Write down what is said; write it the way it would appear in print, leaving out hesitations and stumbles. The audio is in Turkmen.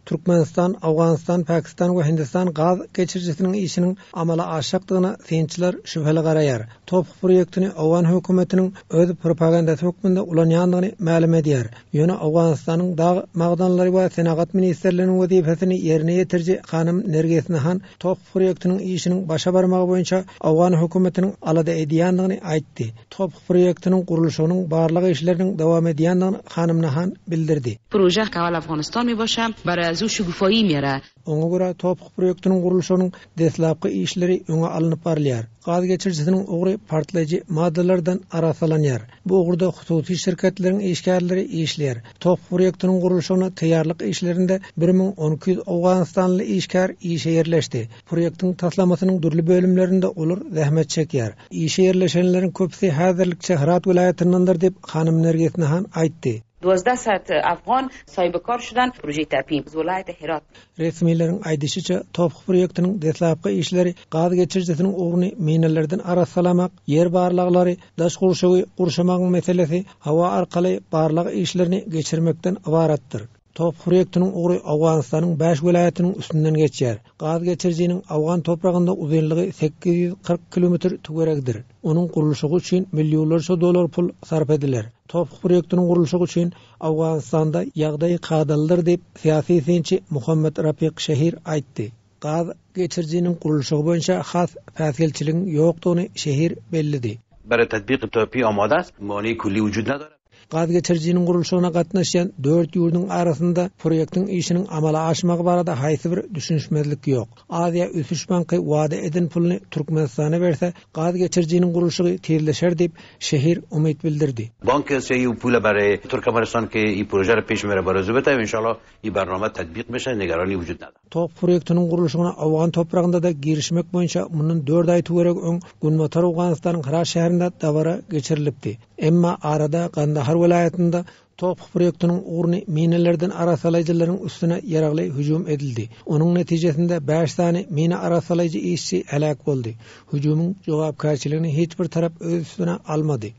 Türkmenistan, Owganystan, Pakistan we Hindistan gaz geçirijisiniň işiniň amala aşjakdygyna synçylar şübheli garaýar. TOPH proýektini owgan hökümetiniň öz propagandasy hökmünde ulanýandygyny mälim edýär. Ýöne Owganystanyň Dag magdanlary we senagat ministrliginiň wezipesini ýerine ýetiriji hanym Nergis Nahan TOPH proýektiniň işiniň başa barmagy boýunça owgan hökümetiniň alada edýändigini aýtdy. TOPH proýektiniň gurluşygynyň barlag işleriniň dowam edýändigini hanym Nahan bildirdi. پروژه که اول افغانستان می باشه برای از او شگوفایی میاره. Oňa görä, TOPH proýektiniň gurluşygynyň deslapky işleri öňe alnyp barylýar. Gaz geçirijisiniň ugry partlaýjy maddalardan arassalanýar. Bu ugurda hususy şirketleriň işgärleri işleýär. TOPH proýektiniň gurluşygyna taýýarlyk işlerinde 1200 owganystanly işgär işe ýerleşdi. Proýektiň taslamasynyň dürli bölümlerinde olar zähmet çekýär. Işe ýerleşenleriň köpüsi häzirlikçe Hyrat welaýatyndandyr diýip, hanym Nergis Nahan aýtdy. 12 ساعت افغان صاحب کار شدن پروژه تپیم ولایت هرات. Resmileriň aýdyşyça, TOPH proýektiniň deslapky işleri gaz geçirijisiniň ugruny minalardan arassalamak, ýer barlaglary, daş gurşawy gurşamagyň meselesi, howa arkaly barlag işlerini geçirmekden ybaratdyr. TOPH proýektiniň ugry Owganystanyň bäş welaýatynyň üstünden geçýär. Gaz geçirijiniň owgan topragynda uzynlygy 840 kilometr töweregidir. Onuň gurluşygy üçin millionlarça dollar pul sarp ediler. TOPH proýektiniň gurluşygy üçin Owganystanda ýagdaý kadalydyr diýip, syýasy synçy Muhammet Rapik Şehir aýtdy. Gaz geçirijiniň gurluşygy boýunça has päsgelçiligiň ýokdugyny Şehir belledi. Bere tatbiq TOP amade است, mani kulli vücud nadare. Gaz geçirijiniň gurluşygyna gatnaşýan dört ýurduň arasynda proýektiň işiniň amala aşmagy barada haýsy bir düşünişmezlik ýok. Aziýa ösüş banky wada eden puluny Türkmenistana berse, gaz geçirijiniň gurluşygy tizleşer diýip, Şehir umyt bildirdi. Bank Asiایی u pule bere Turkmenistan ke i proje re peş mere bare zu bete inşallah i bername tatbiq beşe nigerani vücud nadare. TOPH proýektiniň gurluşygyna owgan topragynda-da girişmek boýunça mundan dört aý töweregi öň Günbatar Owganystanyň Hyrat şäherinde dabara geçirilipdi. Emma arada Gandahar welaýatynda TOPH proýektiniň ugruny minalardan arassalaýjylaryň üstüne ýaragly hüjüm edildi. Onuň netijesinde bäş sany mina arassalaýjy işçi heläk boldy. Hüjümiň jogapkärçiligini hiç bir tarap öz üstüne almady.